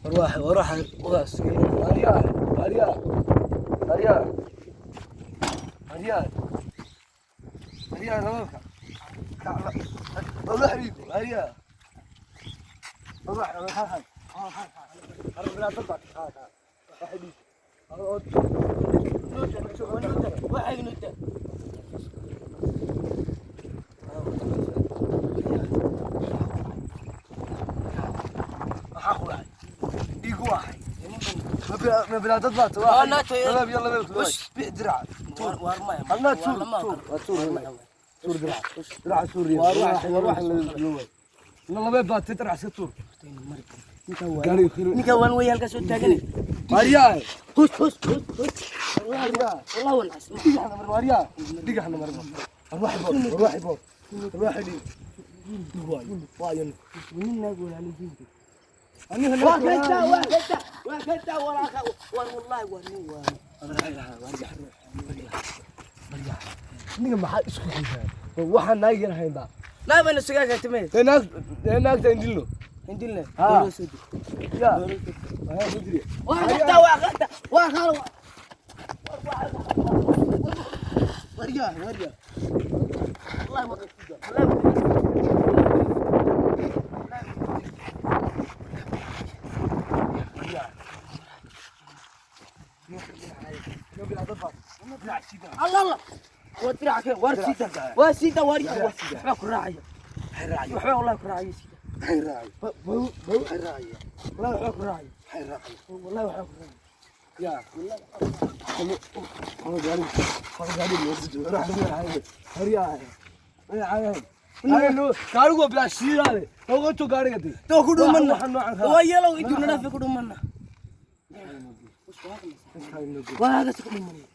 واروح واروح اريا اريا اريا اريا اريا لبابka والله حبيبي اريا والله Waxayga nuta. Maxaa ku dhacay? Dhiig waa hay. Ma bilaadad baad Waa nato yar. يلا يلا بيع درع. Waar maya. الله تور تور تور تور درع درع سوريا. واروح والله ما بات تدرع ستور. Ninka waan way halkaas soo taagan. واريا Hus hus hus hus. Wallahi waan cas. واريا دقيقة احنا مرة اروح بور اروح بور اروح لي واي Nin naag walaalo diinta. انا Waa kanta waa kanta waa kanta walaaqa war wallahi waa nin waa. ninka maxaa isku xigaa waxaan naag yar haynba Naa bana sugaa ka timay. ee naag ee naagta indilno Indilna. Ha. Dolo soo dir. ya waxaa soo diri Waa kanta waa kanta waa kala. waryaa waryaa Wallahi waa kanta. Wallahi. Allah Allah. Waa dirac keen war sida. Waa sida war waxba ku raacaya. Waxba wallahi ku raacaya sida. Wallahi waxba ku raacaya. Wallahi waxba ku raacaya. ya gaarigu waa bilaa shiilaale ogoto gaariga dee Too ku dhumanna. Waxaan noocan kaa. Waa yalow intuu nadaafay ku dhumanna. Waa hagas ku dhumanna.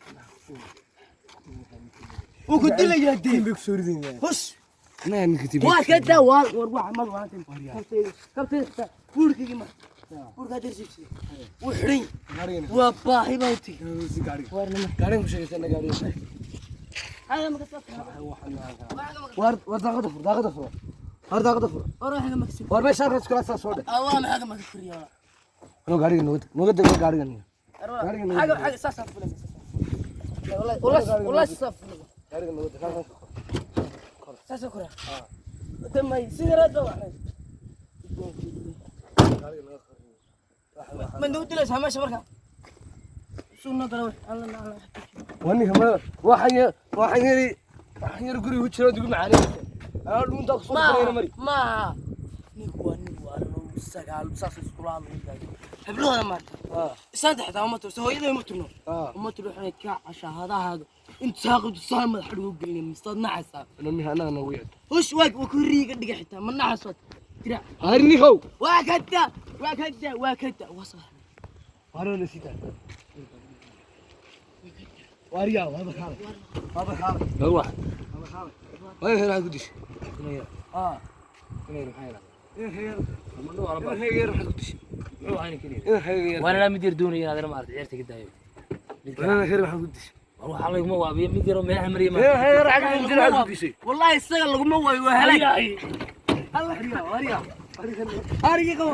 Wuu ku dilayaa dee. bay kusoo ridayaan Hus. annagaa ninka tibi Waa ka daa waa war waa mal waa tan. Kabtayda kabtayda buurkayga ma. Buurka darsiibsi. Wuu xiran yahay. Waa baahi baa u tigi. gaariga Waar nima. gaariga ku sheegaysan gaariga Hada ma ka soo. war war daaqada fur daaqada fur war daaqada fur War waxa ma ka soo. war meesha halkaas kula saa soo dhe Awaa ma xaga ma ka furiyaa. anuu gaariga nooga nooga dego gaariga Gaariga Xaga xaga saas aan fulaysa. Wallahi wallahi wallahi saas fulaysa. gaariga nooga dego Saas kura. Damay sigareed baa waxay. gaariga nooga Ma nuu dilaysaa meesha marka? Sunna dalaw alla alla. waninka ma waxaan yar waxaan yari waxaan yar guriga ku jira dugu macaanaysa anaa dhuuntaa kusoo darayna mari Ma ninku waa nin waa loo sagaal saas iskula hadlay. Hablahooda maanta. Isaanta xitaa uma turso hooyaday uma turno. Uma turno waxay ka cashaahadahaaga inta saaqadu saa madax lagu gelinay mistaad nacaysaa. ninka annaga noogu yeedho Hush waag waa ku riiga dhiga xitaa ma nacayso. Dirac. harnihow Waa kanta waa kanta waa kanta waa soo. warona sita wariyaa waaba kaalay waaba kaalay Ruux. waaba kaalay waa heer ku dishay Inay ah inay maxay yiraahdaa? in heer waxa ku dishay Muxuu ahayn kaliya. in heer Waana la mid yar doonaya inaad ma aragtay ciyaarta ka daayo. Mid kale. in heer waxa ku dishay War waxa lagu waabiyo mid yar oo meelaha mariya ma. in heer waxa ku dishay waxa ku dishay Wallahi isaga laguma waayo waa halaag. wariyaa wariyaa Ariga ariga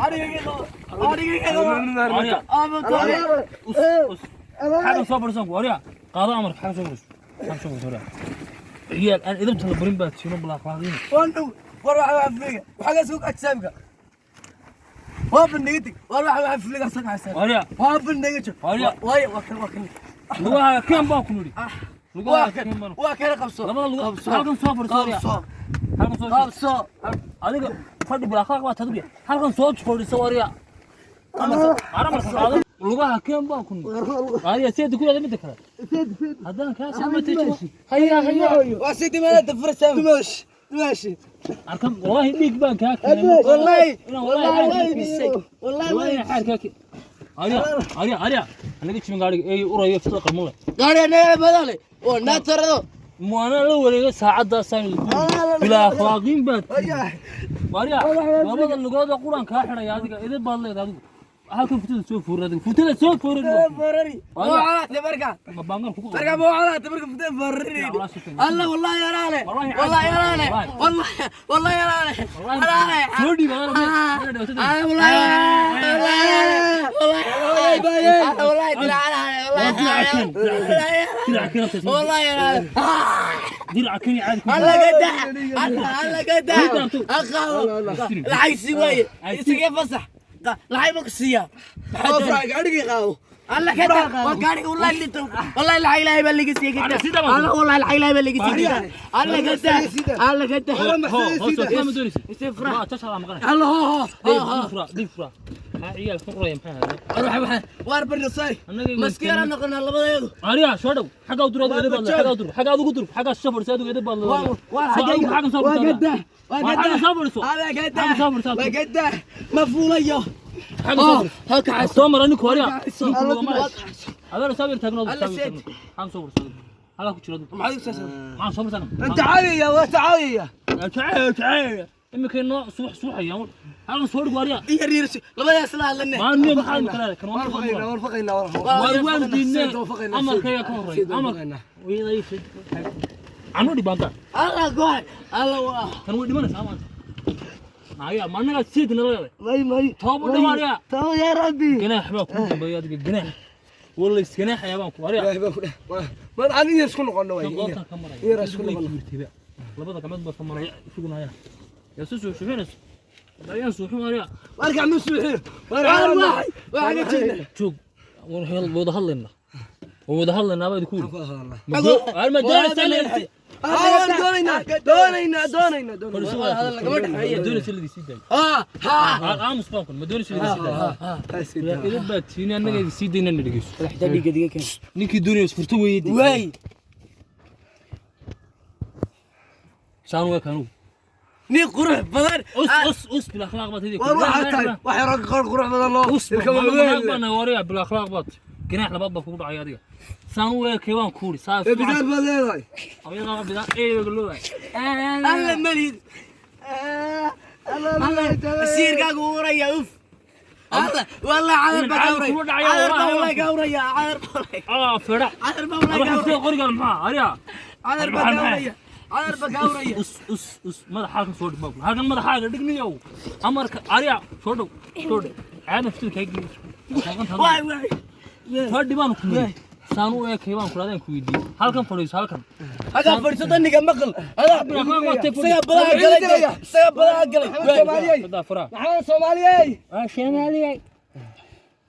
ariga ariga Wariya. ama toore. Us us. Xagan soo fadhiisan ku wariya. Qaado amarka xagan soo fadhiiso. Xagan soo fadhiiso wariya. Ciyaal aan idabta la barin baad siino bilaa akhlaaqdiina. Waan dhow war waxa waxa fuliga waxa ka soo ajsaamka. Waa bandhigay war waxa waxa fuliga saga xasan. Wariya. Waa bandhigay. Wariya. Waa waa kan waa kan. Lugaha keen baan ku nidhi. Lugaha Waa kan keen baan. waa kan qabso. Labada lugo Qabso. halkan soo fadhiiso wariya. Qabso. Halkan soo Qabso. adiga fadhi bilaa akhlaaq baa tadubiya. Halkan soo fadhiiso wariya. Amarka qaado. Lugaha keen baan ku nidhi. Wariya seed ku yaada midda kale. Haddaan kaa soo Haya haya. Waa sidii maana dafur saam. dimaash dimaash Arkan wallahi dhiig baan kaa keenay. Wallahi Inaan wallahi wallahi way bisay. Wallahi way. wallahi xaar kaa Arya arya arya anaga jimin gaariga ee urayo fida qarmule. Gaari anaga madale. Oo naatarado. Muana la wareegay saacadaas aan bilaa akhlaaqin baad. wariyaa Arya labada lugood oo quraan kaa xidhay adiga idin baad leedahay adigu. Halkan futada soo foorari, futada soo foorari. Forari oo calaate marka. Ma baangan kugu Marka ma calaate marka futada forari. Allah wallahi yaraale, wallahi yaraale, wallahi wallahi yaraale, yaraale. Soo dhiib Ah, wallahi wallahi wallahi wallahi dilacana dirac keen. Wallahi yaraale. Dirac keen caadi ku Allah gadax, Allah Allah gadax. Aqaado lacag si waaye isaga fasax lacag ma ku siiyaa. Gaadhigii qaado. Allah kada waa gaariga, wallahi linta, wallahi lacag ilaahay baa laga siiyey Ana kada. sida baan. Allah wallahi lacag ilaahay baa laga siiyey. Allah kada, Allah kada. Hoo hoo soo ma doonaysid? Isii fura. Waa tashaa maqanay. Allah ho ho ho ho. Dib fura, dib fura. Maxaa ciyaal ku raya, maxaa hada? Waxa waxa waar barno say. Annaga Maskiyaran noqonaa labadeedu. Ariya soo dhow, xagga u duro, edeb baad, xagga u duro, xagga ugu duro, xagga soo fadhiso adigu, edeb baad. Waa xagga xagga soo waa fadhiso. gada, waa Waa gada. xagga soo fadhiso. Allah gada. Xagga soo fadhiso. Waa gada, ma fuulayo. Xagga soo fadhiso. Ha kacayso. Soo mara ninku, ariya. Kacayso. Ninku lugama Waa leh. kacayso. Adeer saabir taagno. Alla saabir seed. taagno, xagga soo fadhiso, xagga ku jiro adigu. Maxaad u soo Maxaan soo fadhisan? انت عاوية وتعاوية. Tacaaya tacaaya, imika noo suux suuxaya, halkan soo dhig ariya. Iyo riirsi labadaas la hadlanay. Maan miyo maxaa kala kan waa وافقينا وافقينا. Waar waan diidnay. Seed waafaqaynaa, Amarkayga ka horreeya. seed Amar waafaqaynaa. Wiiday seed canu dhibaanta. Allah go'ay, Allah waa. Kan way dhimanaysaa maanta. Maya ma anaga seed nala leedahay? ماي ماي. Tooba dhimaanaya. تو يا ربي. Ganaax baa kugu dambeeya adiga, ganaax walla isganaaxaya baan ku ariya. ما عاد isku noqono way. Qoortaan ka maraya. Yar isku Way noqono. kibirtayba. Labada gacmood baa ka maraya sugunaya, yaa soo suuxinayso, ayaan suuxin ariya. Warka ma suuxin. Waar waxay waxaa ka jeedna. Joog, waan wada hadlaynaa, waan wada hadlaynaa baa idinku yidhi. Ma ma doonaysaa? doonaynaa doonaynaa doonaynaa Fadhiiso. doonaynaa. Hadal lagama dhexeeyo. Ma doonaysa lidii sii daayo? Ha ha. Aamus baan kun, ma doonaysa lidii sii daayo? Idin baa tiini, annaga idin sii daynaa, na dhegeyso. Xitaa dhiiga diga keen. Ninkii doonaya isfurto weeye. Waay. Saan waa kanugu. Nin qurux badan. Us us us, bil akhlaaq baad hidi. War waxa tahay wax yar oo qurux badan loo Us ilka waaweyn. baan wariya, bil akhlaaq baad, ganaax labaad baa kugu dhacay adiga. Saan u eekay waan kuuri saa. Ee bidaar baad leedahay. Ayadaa bidaa eeyga loo Alla malid. Allah. Siirkaagu uraya, uf. Allah wallahi cadar baa ka uraya. Kugu dhacaya, Cadar baa wallahi. wallahi ka uraya, cadar baa wallahi. Ah fera. Cadar baa wallahi ka Waxa uraya. qorigan maxaa ariya? Cadar baa ka uraya. Cadar baa ka uraya. Us us us, madaxa halkan soo dhig, maakul halkan madaxaaga dhigniyow. Amarka ariya soo dhow, soo dhig caada ftil kaagi. Waay waay. Fadhi baan ku niri, saan u eekay baan kulaadeen ku weydiiyey, halkan fadhiiso, halkan. Hadaa fadhiiso daniga maqal. Adaa isaga badaha galay, isaga badaha galay. Soomaaliyey. Hadaa fara. Maxaa Soomaaliyey? Waa Soomaaliyey.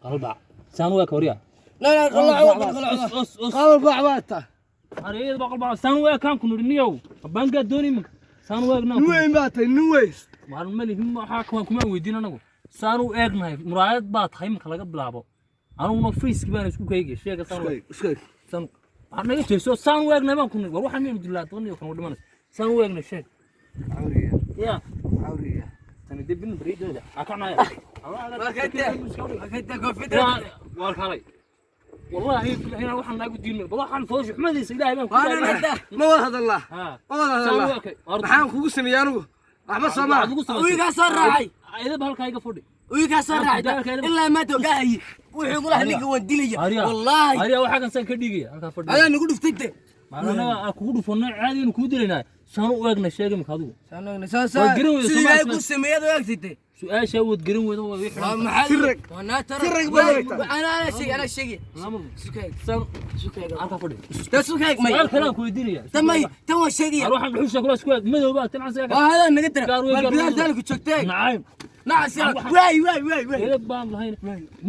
Qalba saan u eekay wariya. La la qalaaco qalaaco. Us us us. Qalab baa waata. Ariyada baa qalba, saan u eekaan ku niri niyow, bangaa dooni iminka saan u eegnaa. Nin weyn baa tahay, nin weyn. Maalin ma lihin, waxaa kumaan kuma weydiin anagu saan u eegnahay, muraayad baa tahay iminka laga bilaabo, aniguna faceki baan isku kaygay sheega saan u eeg. Isku Saan waxaa naga jeeso, saan u eegnay baan ku niri. War waxaan miyaynu dilaa toban iyo kan u dhimanaysa, saan u eegnay sheeg. Cawriya. Ya. Cawriya. Tani dib in bariidooda akanaya. Wakada koofida. Waa kalay wallahi billahi waxaan naagu diinay bal waxaan foosh xumadiisa ilaahay baan ku Waana nada. Ma wada hadalnaa? Ha. Ma wada Saan u hadalnaa? eekay. Maxaan kugu sameeyey anigu? Waxba soomaa. Wiigaa soo raacay. Idaba halkaa iga fadhi. Wiigaa soo raacay ilaa maanta ogaayay. Wuxuu kula ninka waan dilaya. Wallahi. Ariya waxaa kan saan ka dhigaya halkaa fadhi. Adaa nagu dhuftay te. Maalinaga aan kugu dhufanay caadi inuu kuu dilaynaa, saan u eegnay sheegay imika adigu. Saan Waa garan weyda. sidii ilaahay Soomaali. ku sameeyay aad ogtay te. Su-aasha waad garan weyda, waa ii Waa xiran. maxay? Sirrag. Waa naatara. Sirrag baa wareegtaa. Ana sheegay, ana sheegay. Sukayg. Saan Sukayg. halkaa fadhi. Ta sukayg may. Su-aal kale aan ku weydiinaya. Ta may, tan waa sheegaya. Waxaan dhuxusha kula isku eeg madow baa tan casa. Waa hadaa naga dara. Gaar weyn, War gaar bidaar weyn. daalku joogtay. Nacayb. Nacas yaa. Waay waay waay waay. Edeb baan lahayn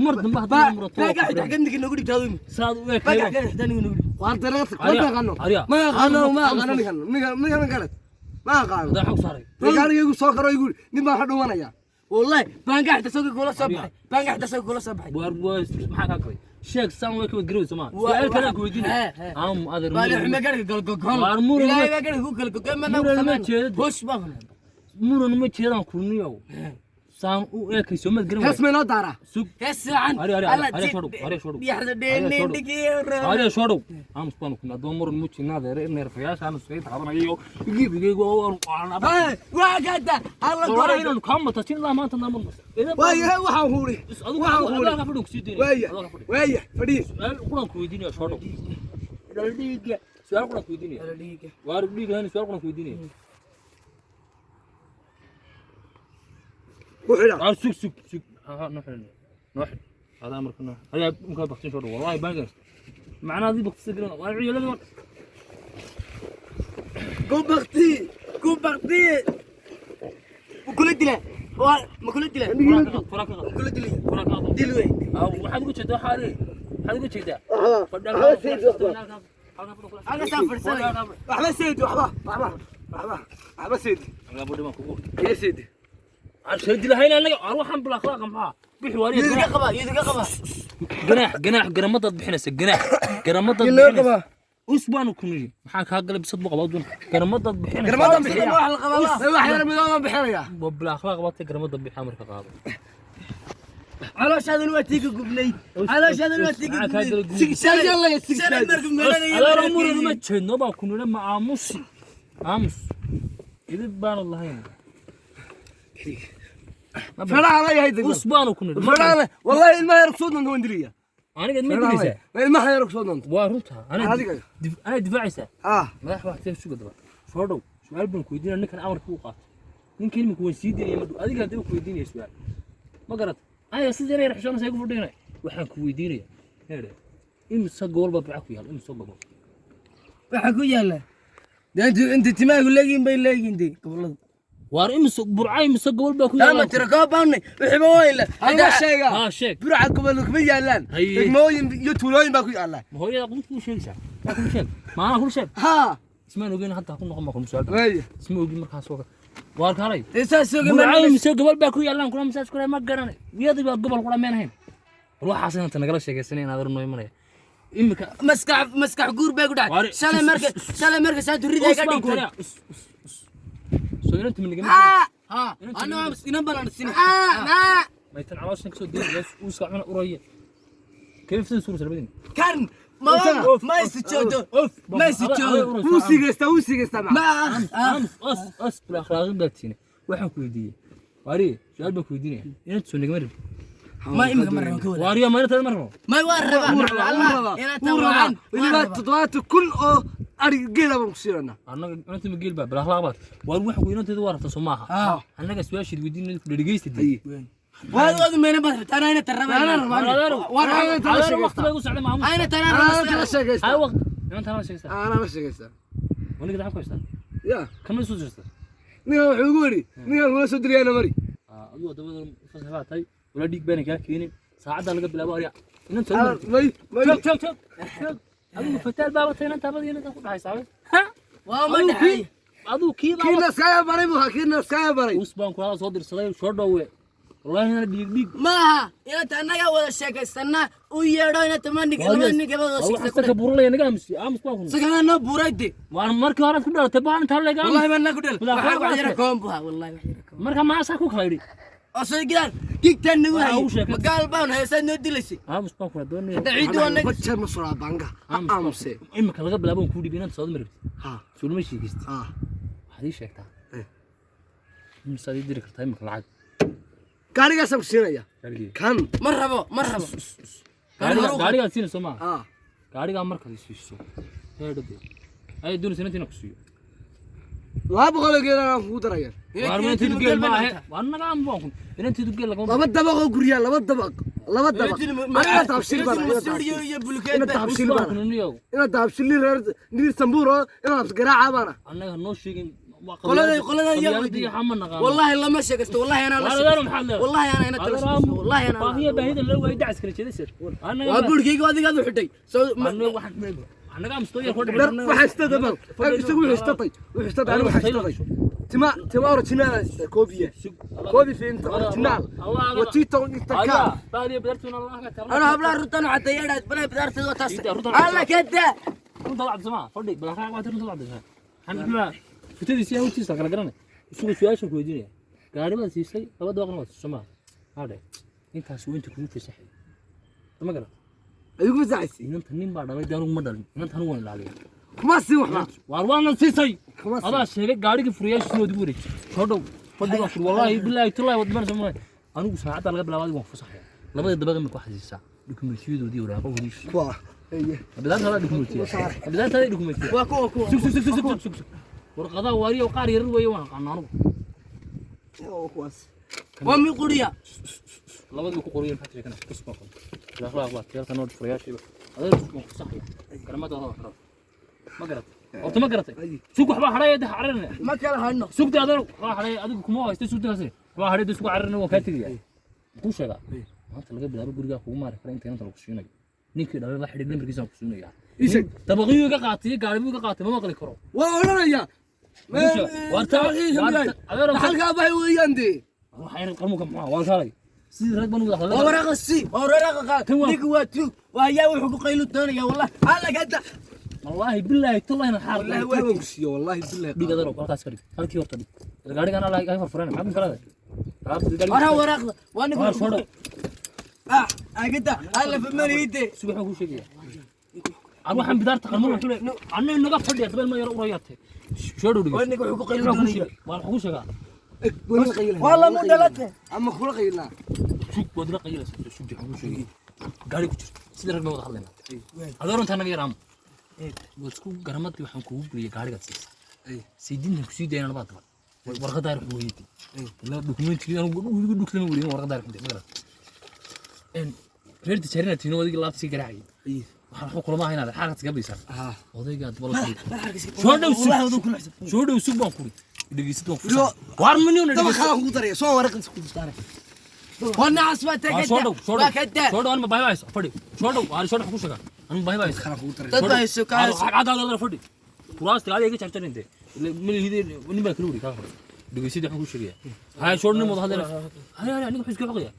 mar dambe Ba haddii murato. baaga xitaa gandiga noogu dhigtaa aduu. Saad u eekay. Baaga xitaa gandiga noogu dhig. Waan dariiqad ma taqaano. Ariya. Ma aqaano, ma aqaano ninkan. Ninkan ninkan galad. Ma aqaano. Hadaa xog saaray. Gaariga igu soo karo igu nin baan ka dhumanaya. Wallahi baanga xitaa soo kula soo baxay. Baanga xitaa soo kula soo baxay. Waar waar, maxaa kaa galay? Sheeg saan u eekay, waad garan weyda soomaa? Su-aal kale aan ku weydiinaya. He, he. Aam adeer. Baa xuma garga galgogol. Waar muran Ilaahay baa garga ku galgogol ma muran ma nagu jeedo. Hosh baa. Muran ma jeedaan kulniyow. Saan u eekayso maad garan Hees waay. ma inoo daaraa? Sug. Hees fiican. Ari, ari, Alla, ari, soo dhow, ari, soo dhow. Dhiyaxda Ari, dheen soo dhow. dhigiyo. Ari soo dhow. Aamus baan ku adoon muran muujinaa deere neerfayaashaan iskaga taabanayo. Gibigaygu oo aan Hey, waa gada. Alla Wallahi goray. inaan kaa matajin ilaa maanta naamun. Waaya, waxaan huuri. Adigu Waxaan huuri. adiga fadhi ku sii deynaya. Waaya, Adiga fadhi. waaya, fadhiya. Su'aal quran ku weydiinaya soo dhow. Dhiiga. Su'aal quran ku weydiinaya. Waar dhiiga hani su'aal quran ku weydiinaya. Ku xidha. Ah sug sug sug. Ha ha no xidhan. No xidhan. هذا أمر كنا هيا ممكن بختين شو والله باقي معناه ذي بختين قلنا وعيال Ku bakti. Ku bakti. Ma kula dilaa? Waa ma kula dilaa? فراك Ma kula dilaya? فراك Dil wey. waxaad uga jeedaa waxaad waxaad uga jeedaa Waxba sayid, waxba. Halka saan fadhiisanaya. Waxba sayid, waxba, waxba, waxba, waxba sayid. Iyo sayid. عشان lahayn anaga waxaan bil akhlaaq maxaa bixi waariya Yuu iga qabaa, yuu iga qabaa. ganaax ganaax garamadaad bixinaysa ganaax garamadaad Yuu iga qabaa. Us baanu ku niri maxaa kaa galay bisad buu qabaa dun garamadaad bixinaysa Garamadan Sida bixiya. wax la qabaa. Wax yar midoodan bixinaya. Waa bil akhlaaq baad garamada bixiya marka qaado. Calooshaadana waa tii ka gubnay. Calooshaadana waa tii ka Maxaa kaa gubnay. galay gubnay? Sigsaad yalla, sigsaad. Shalay markuu meelanaya Alaaro muran ma jeedno baa ku niri ma aamusi aamus idib baanu lahayn. Fadhaa la yahay degmo. Us baanu ku niri. Fadhaa la, wallahi ilmaha yar ku soo doonto waan dilaya. Aniga ma dilaysaa? Ilmaha yar ku soo doonto. Waa runta Adiga. Anaa difaacaysaa. Ah. Madax wax tee suga daba soo dhow su'aal baan ku weydiinaya ninkan amarkii u qaatay ninkan imika waan sii daynaya madhow adiga haddaba ku weydiinaya su'aal ma garat aniga sidii yar xishoonaysa igu fadhiinaya waxaan ku weydiinaya heere imise gobol baa burca ku yaal imise gobol Waxa ku yaala. Dee inta timaagu leeyihiin bay leeyihiin dee gobolada. Waar imise burca imise gobol baa ku Taa yaal? ma tiro koob baanay. Wixiiba waa ila. Hada sheega. Haa sheeg. Burca gobol kuma yaalaan. Haye. Degmooyin iyo tuulooyin baa ku yaalaan. Ma hooyada qudus kuu sheegaysaa maa kuu sheeg maanaa kuu sheeg. Ha. Ismaan ogeyn hadda ha ku noqon maa kun su'aal Waaya. isma ogin markaas oo kale waar kaalay. Dee saas oge Burca ma imise gobol baa ku yaalaan kula misaas kula ma garanay iyadii baa gobol kula meen ahayn bal waxaas inanta nagala sheegaysanay inaad noo imanaya imika. Maskax maskax guur bay ku dhacay. Waari- Shalay marka saan turida ka Usmaan dhigtay. Korea. Us, us, us. Soo inanta ma nigama. Ha, ana inan balan sin. Maytan calooshan kasoo deynaya uuska cuna uraya. Kayf sin suurta labadin. Kan ma ma is joodo. Ma is joodo. Wuu sigaystaa, wuu sigaystaa Ma macna. Ams us us bil akhlaaqin baatiina. Waxaan ku weydiiyey. Waari, su'aal baan ku weydiinaya. Inanta soo nigama rabin. Ma imika mar rabaan ka wada. Waariyo ma inanta ma rabo. Ma waa rabaa. Wuu rabaa, wuu rabaa. Wuu rabaa. Weliba 70,000 oo ari geela baan ku siinanaa. Annaga inanta ma geel baa bil akhlaaq baat. Waar waxa ku inanteedu waa rabtaa soo maaha. Annaga su'aasheed weydiinayna ku dhageysta. Waad waad meena baad rabtaa ana taraba. Anaa rabaa. Waa Anaa tala Adeer waqti sheegaystaa. bay u socday maamus. Ana Anaa tala taraba. sheegaystaa. Ay waqti. Inanta la sheegaysaa. Anaa la sheegaystaa. Waniga daxan ku haystaa. Ya. Kama soo jirtaa. Ninkan wuxuu igu yidhi, ninkan kula soo dirayaana mari. Adigu dabada fasax baa tahay wala dhiig baana kaa keenin saacadda laga bilaabo arya inanta May, may. joog joog joog joog adigu fataal baaba tahay inanta abada inanta ku dhaxaysaa Waa ma dhaxay. adigu kii baaba Kiina iskaga baray buu ahaa, kiina iskaga baray. us baan kulaada soo dirsaday soo dhowe wallaahi inana dhiig dhiig Maaha inanta annaga wada sheekaysana u yeedho inanta ma nig laba nig wada waxaa sheekaysana. ka buuralaya naga aamusi aamus baan ku Sagana noo buurayde. waan markii hore ku dhalatay baan intaa laga aamus Wallahi ma nagu dhal. Bilaa Waxa akhlaaq wax yara baad koon buha wallahi wax yara koon. marka maasaa ku kala yidhi Oo soo gidaan gigtan nagu Waxa hayay. uu sheekay. Magaal baan haysaa noo dilaysay. Aamus baan kula doonaya. Ciidu waa naga. Jeer ma suraa banga. Aamus. Aamuse. Imika laga bilaabo aan kuu dhibi inanta soo marabtid. Ha. Suulma sheegaysid. Ha. Waxaad ii sheegtaa. Imisaad ii diri kartaa imika lacag? Gaarigaasaan ku siinaya. Gaarigii. Kan. Ma rabo, ma rabo. Gaarigaad siinayso maaha. Ha. Gaarigaa markaad i siiso heedhade ayay doonaysa inanta inaan ku siiyo. 200 oo geela aan kugu daraya. Waar inanteedu geel ma ahe waa naga aan baan kun inanteedu geel lagama. Laba dabaq oo guryaa, laba dabaq. Laba dabaq. Aniga taabshil baan. Iyo bulkeed. Ina taabshil Baan baan. kun niyow. Ina taabshil reer niir sambuur oo ina garaaca baana. Annaga noo sheegin. Qoladan yaa weydiin waxaan ma naqaano. Wallahi lama sheegaysto, wallahi ana la Waar sheegaysto. maxaad leedahay? Wallahi ana ina tala sheegaysto, wallahi ana. Baahiya baahida loo waayay dacas kala jeedasir. Annaga Waa burkeyga adiga aad u xidhay. Soo annaga waxaan annaga amstoo yar ku Dar waxa istada bal. Isagu wuxuu istatay. Wuxuu istatay anigu waxa istatay. Tima tima original koobiye. Koobi fiinta original. Watito inta ka. Baadiya beertuna Allah ka taabna. Ana habla runtan cadeeyay balay bidaarteedu waa taas. Inta runtan Alla kada. Runta wacd sama fadhi bal raaq waad runta wacd sama. Waxaan fitadiisa iyo hawtiisa kala garanay. Isugu su'aasha ku weydiinaya. Gaari baad siisay, laba dabaqna waad siisay maaha. Hadhe intaas waa inta kugu fasaxay, ma garat? Adigu fasaxaysi. Inanta nin baa dhalay, dee anugu ma dhalin. Inanta anugu waan ilaaliya. Kuma siin waxba. Waar waana siisay. Kuma siin. Adaa sheegay gaarigii furayaashiisa waad igu wareejisay. Soo dhow fadhi baa fur, wallaahi bilaahi tallaahi waad dhimanaysaa maaha. Anigu saacadda laga bilaabo adigu waan fasaxaya. Labada dabaq imika waxaad siisaa dukumeentiyadoodii, waraaqahoodii. Kuwa eye. Bidaantaada dukumentiya, bidaantaada dukumentiya. Waa kuwa kuwa. Sug, sug, sug, sug, sug, sug, sug. Warqadaha waariyo qaar yarar weeye, waan aqaana anigu. Oo kuwaas. Waa mid quriya. Labadii ku qoriyeen maxaa tiri? Kana kus baa qabo, akhlaaq baa tiyarta noo furayaashiiba adeer waan fasaxaya. Garamada waa xaro, ma garatay horta? Ma garatay? Sug, waxbaa hadhaya de, cararina. Ma kala hayno. Sugta adeer, waxbaa hadhaya, adigu kuma haysta. Sugtaasi waxbaa hadhay de, sugu cararina, waan kaa tegaya. Kuu sheegaa, maanta laga bilaabo gurigaa kugu maari kara inta inanta lagu siinayo. Ninkii dhalay la xidhiidh, lambarkiisaan ku siinaya. Ii sheeg. Dabaqiyuu iga qaatay iyo gaaribuu iga qaatay, ma maqli karo. Waa odhanaya. Adeer. Halkaa baxay weeyaan dee. Waxay qarmuka muxuu waan kaalay sidii rag baan u wada Waa hadlay. waraaqa si, waa waraaqa qaad. Tan waa- Ninka waa tuug. Waa yaa wuxuu ku qaylu doonaya wallahi. Alla gada. Wallaahi bilaahi tallahi na xaar. Wallahi waan ku siiyo, wallahi billahi. Dhig adeer, halkaas ka dhig, halkii horta dhig. Gaarigan alla ay farfureen, maxaad kala leedahay? Waraa waraaqda. Waa ninka. Waar soo dhow. Ah, agada. Alla famanayde. Subax waxaan kuu sheegaya aan waxaan bidaarta qarmo wuxuu leeyahay anna inaga fadhiya dabeel ma yar urayaatay. Soo dhow, dhig. Waa ninka wuxuu ku qaylu doonaya. Waan kugu sheegaa. Wala qayilaa. Waa lamu dhalate. Ama kula qayilaa. Sug, waad ila qayilaysaa. Sug, waxaan kuu sheegaya gaari ku jirto sida rag baan wada hadlaynaa. Adeer, intaa naga yaraamo waad isku garamadii waxaan kugu geliyay gaarigaad siisay saydiintan kusii daynana baa daban warqadda ar weydii ilaa dukumentigii anigu dhugtama weydin warqadda ar xunte, ma garat? Reer tijaarina tiino adigii laabta sii garaacayay, waxaan waxba kulama ahayn, adeer xaalkaad iska baysaa odaygaa dabala. Soo dhow, sug. Soo dhow, sug baan kuri, dhegeysid, waan ku waar maniona. Dabaqaa kugu daraya soo waraqan ku daraya. Waa nacas baa Soo dhow, soo dhow. Waa kada. Soo dhow, anima baahi baa hayso, fadhi. Soo dhow, waar soo dhow, ku sheegaa anima baahi baa hayso. Kala kugu daraya. Dad baa hayso ka hayso. Cadaada fadhi, kuraasta adiga iga jarjarinte malihide, nin baa kala wuri kaa hor. Dhegeysid, waxaan kuu sheegaya haya soo nin wada hadlayna. Haya haya, ninka wuxuu iska xoqaya.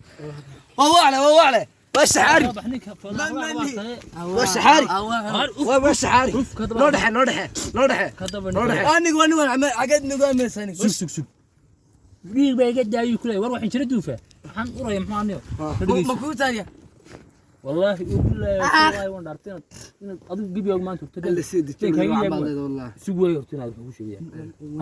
Waa wacle, waa wacle, waa saxaari. Waa saxaari. Waa saxaari. Noo dhexe, noo dhexe, noo dhexe, noo dhexe. Anigu anigu cagad nagu aaminsan. Sug, sug, sug, dhiig baa iga daayay kuley. War waxaan jira duufa, waxaan uraya muxuu aniga? Ma kuu taariya? Wallaahi bilaahi wallaahi waan dhaartay inaad adigu gebiga maanta hurtada Alla sii dejiyo macbadeeda wallahi. Sug way horta inaad wax ugu sheegaya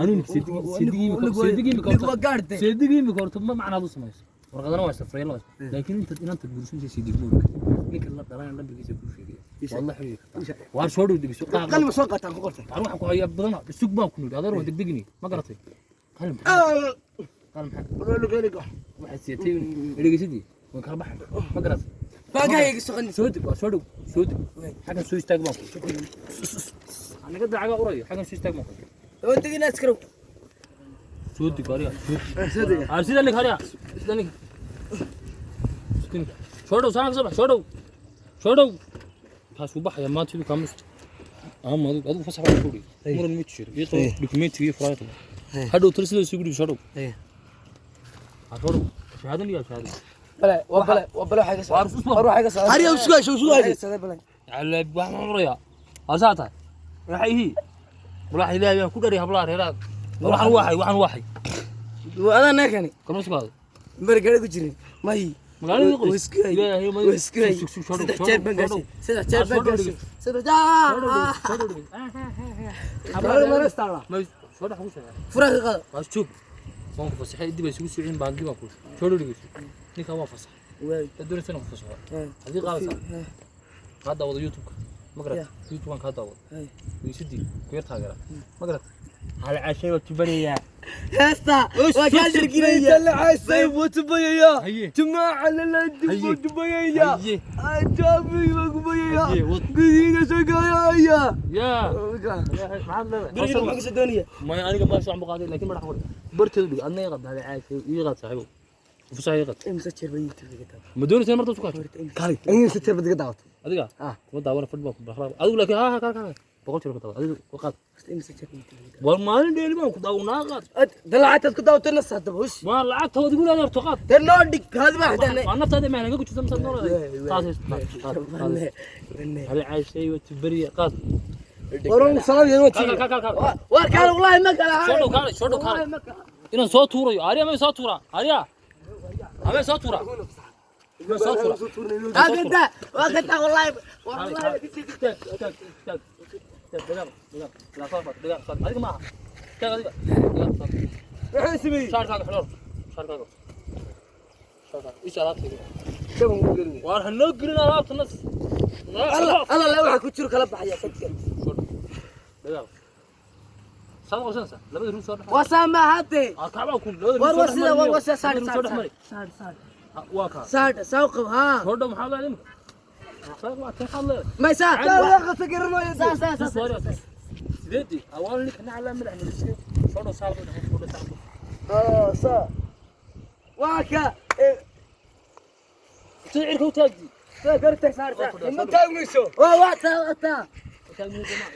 anigu seedigii seedigii imika Ninka waa gaarde. Seedigii imika horta ma macnaad u samayso, warqadana waa safreen la, laakiin intaad inanta guursanaysa seedig ma ogi kartid. Ninka la dhalan lambarkiisa kuu sheegaya, waad la xiriiri kartaa. Waar soo dhow, degiso. Qalin soo qaataan ku qortay. Waar waxaan ku hayaa badana, sug baan ku nidhi adeer, waa degdegini, ma garatay? Qalin maxaa? Qalin maxaa? Waxaad siiyatay dhegeysadii waan kala baxay, ma garatay? Baagahayga soqon. Soo deg, waa soo dhow, soo deg, xaggan soo istaag baan ku anaga dacaga uraya, xaggan soo istaag baan ku. Waan tegina askarow. Soo deg ariya, soo deg. Sida nig hariya, sida nig. Soo dhow, saana ka soo bax, soo dhow, soo dhow. Kaas uu baxaya maanta siduu kaamus ama adigu fasax baa ku dhigi, muran ma jiro. Ii qabo dukumentiga iyo furaayada hadhow tali sida isugu dhigi. Soo dhow. Soo dhow, shahaadan iyo shahaado. Bale, waa bale, waa bale waxay ka socdaa. War waxay ka socdaa. Ariya usugayso, usugayso. Socdaa bale. على waxaan cunaya asaata waxay hi walahi ilaahay baan ku dhari hablaha reeraad. Waxaan waxay waxaan waxay. Waa adaa neekani. Kama sugaado. Mar gaari ku jirin. May. Magaalada qoys. Wiskay. Ilaahay ma Wiskay. sug, sug, soo dhow, Saddex soo jeer dhow, baan soo gaashay. dhow. Saddex jeer Soo baan dhow, gaashay. Saddex soo jeer. dhow. Ma soo dhex ku sheegay. Furaha ka qaado. Waa joog, waan ku fasaxay, dib ay isugu soo baan dib aan ku soo dhow. Dhigayso, ninka waa fasaxay. Waay. Dad doonaysa inaan ku fasaxo haddii qaadaysaa kaa daawado YouTube-ka, ma garat? YouTube-kan kaa daawado. Weysadii ku yar taageera, ma garat? Hal cashay waa tubanayaa. Heesta. Waa kaa shirkinaya. Caasay buu tubayaya. Haye. Jumaaca lala Haye. buu tubayaya. Haye. Ajaabi buu kubayaya. Haye, wad. Gudiina shaqaaya. Yaa maxaad leedahay? Guriga maxaa kasoo doonaya? Maya, aniga ma soo qaaday, laakiin madax qori barteedu dhig. Adna iqad hal caashay ii qad, saaxiibow, fasax ii qad. Imsa jeer baa YouTube ka taabtay. Ma doonaysaa marta isku kaajo? Kali aniga si tirba diga daawato. Adiga kuma daawana, fadhi baan ku bakhlaa adigu, laakiin ha ha kale kale 100 jeer ku daawa adigu qaad. Imsa jeer baa YouTube ka War maalin dheeli baan ku daawanaa, qaad. taabtay. Dalacataad ku daawatay nas haddaba hush. Waa lacagta waad igu leedahay horta, qaad. Dee noo dhig kaadi baa xitaa. Waa naftaada ma naga gujisa misaad noo leedahay? Qaad, qaad, qaad. Hal caashay waa tubariya, qaad. Waran salaam iyo Kaal wati. kaal kaal kaal. War kaal wallahi ma kala. Soo dhow, kaale, soo dhow, kaale. Inaan soo tuurayo. Ariya ma soo tuuraa? Ariya. Ama soo tuuraa? Ma soo tuuraa? Waa waa gada wallahi wallahi. Taag, taag, taag. Taag, dagaal, dagaal. Bilaa akhlaaq baad, dagaal, saar. Adiga maaha. Taag adiga. Dagaal, saar. Maxaa sameeyey? Shaarkaaga xidhoor. Shaarkaaga. Shaarkaaga. Isha alaabtayda. Shaban ku gelin. Waar ha noo gelin alaabta nas. Allah Allah la waxa ku jiro kala baxaya kadka. Dagaal. Saad qorsanaysaa? Labada ruus soo dhex. Waa sama hade. Ah, kacbaa ku labada War ruus war soo dhex sida war mari. war sida saar Labada ruus saar soo dhex mari. saar saar. Ha, waa kaa. Saar saw qab ha. Soo dhow maxaa leedahay imika? Akhlaaq waa tan xad leedahay. Ma saar. La qasa garanayo. Saar saar Soo saar. saar. Sideedii awal ninka nacla madax nadiiska. Soo dhow saar soo dhow saar. Ah, saa. Waa ka Soo cirka u taagdi. soo gartay saar saar. Ma taagmayso. Waa waa ta ta. Taagmi jamaa.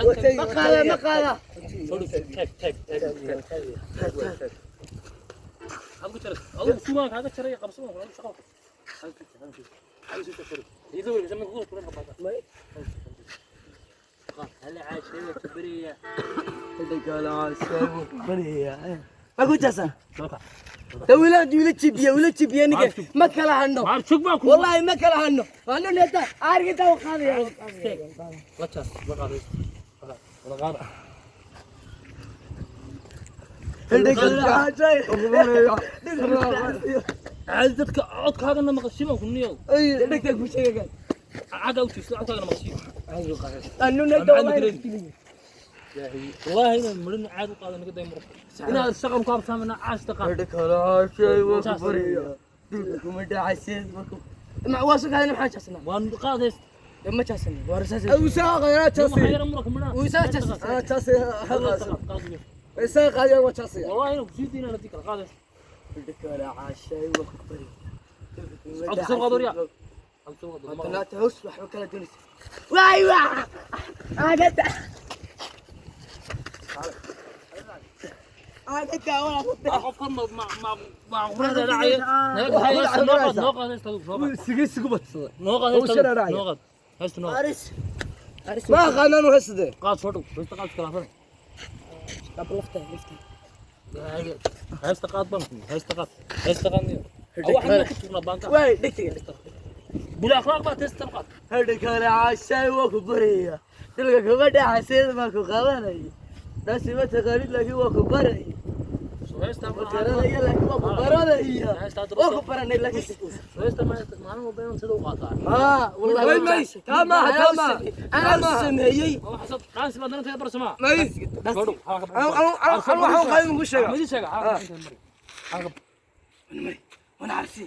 Watay. Ma qaada ma qaada. Soo dhow taag taag taag. Adigu jaray. Adigu suugaan kaaga jaray qabso waan kula shaqo. Ido weli sama kugu turan qabata. Hal caashay tabriya. Ma ku jasa. Dalka. Wila wila jibiya wila jibiya ninka ma kala hano. Maar shug baa ku. Wallahi ma kala hano. Waanu neta arginta u qaadaya. La jaas la qaaday. Wala qaada. Caadi dadka codkaagana maqashiin ku niyo. Dhegta ku sheegay. Caga u tiisla codkaagana maqashiin. Anu neta wallahi. والله إن مرن عاد وقال أنا قدام مرة. إن هذا الشغل مقابل سامنا عاش تقع. Ma waa soo qaadana maxaa jasna? وأنا قاعد Ma jasna. Waa rasaas. Abu saaqa yaa taasi. خير أمرك منا. Wuu jasna. Ah, taasi. Saaqa yaa taasi. والله إنه كسيت أنا ذيك قاعد. عبد السلام قادر يا. عبد السلام قادر. لا تعوس waxba kala doonaysa. Waay waa. Agata. Agata waa. قف مع مع مع غرزة داعية. نوقف نوقف نوقف Sige sigu badsada. نوقف نوقف هست نوقف. Aris. Aris. Ma aqaanaan waxa sidee. قاعد صوته هست قاعد كلام. Lafta lafta. هست قاعد بنك هست قاعد هست قاعد. أو إحنا كنا بنك. Waay dhigtiga. بلا أخلاق بقى تست قاعد. Hadha kale caashay waa ku baraya. Dhulka kuma dhaxaseed ma ku qabanaya. Dhaasi ma taqaanid laakiin waa ku baraya. هست Ma garanaya laakiin waa ku baranaya. Waa ku baranay laakiin. هست ما ما أنا بينهم سدوا قاطع. Ah, wallahi. Way may. Taa maaha, taa maaha. Anaa sameeyay. وحصل رانس ما درت برسمة. May. Anu waxaan qaadan ku sheega. ما دي شيء. Wana arsi.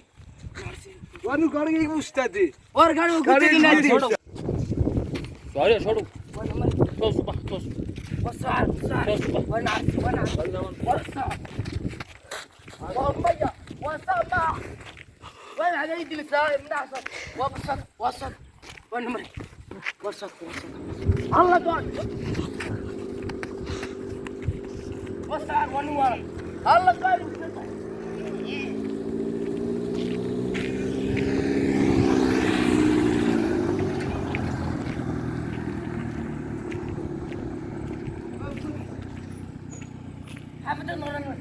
Waa nin gaariga igu istaadey. War gaariga ku teginaa. سوري شو توس بح توس Wasaar, wasaar. توس بح. Wana arsi, wana arsi. Wasaar. Waa maya, wasaar ma. Waa على يدي الساعة من أحسن. وبسط وسط ونمر وسط وسط. الله دون. وسط ونور. الله قال. حافظ النور.